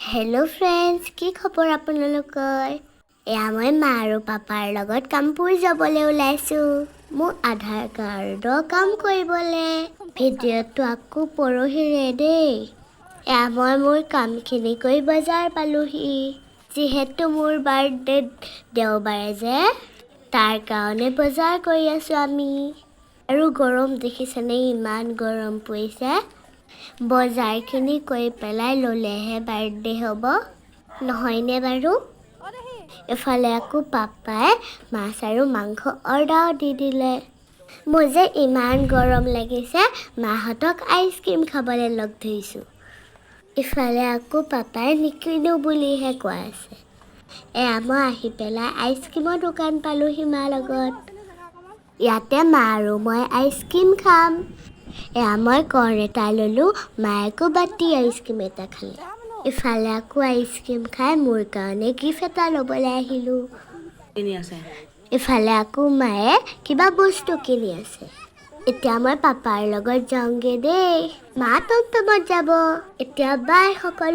Hello' friends, কি খবৰ আপোনালোকৰ? এয়া মই মা আৰু পাপাৰ লগত কামপুৰ যাবলৈ ওলাইছোঁ, মোৰ আধাৰ কাৰ্ডৰ কাম কৰিবলৈ। ভিডিঅ'টো আকৌ পৰহিৰে দেই। এয়া মই মোৰ কামখিনি কৰি বজাৰ পালোহি। যিহেতু মোৰ বাৰ্থডে দেওবাৰে যে, তাৰ কাৰণে বজাৰ কৰি আছোঁ আমি। আৰু গৰম দেখিছেনে, ইমান গৰম পৰিছে। বজাৰখিনি কৰি পেলাই ল'লেহে বাৰ্থডে হ'ব, নহয়নে বাৰু? ইফালে আকৌ পাপাই মাছ আৰু মাংস অৰ্ডাৰ দি দিলে। মোৰ যে ইমান গৰম লাগিছে, মাহঁতক আইচক্ৰীম খাবলৈ লগ ধৰিছোঁ। ইফালে আকৌ পাপাই নিকিনো বুলিহে কৈ আছে। এয়া মই আহি পেলাই আইচক্ৰীমৰ দোকান পালোহি মাৰ লগত। ইয়াতে মা আৰু মই আইচক্ৰীম খাম। এয়া মই কৰ্ণ এটা ল'লোঁ, মায়ে আকৌ বাতি আইচক্ৰীম এটা খালে। ইফালে আকৌ আইচক্ৰীম খাই মোৰ কাৰণে গিফ্ট এটা ল'বলৈ আহিলোঁ। কিনি আছে। ইফালে আকৌ মায়ে কিবা বস্তু কিনি আছে। এতিয়া মই পাপাৰ লগত যাওঁগৈ দেই, মা টমটমত যাব। এতিয়া বাই সকলো।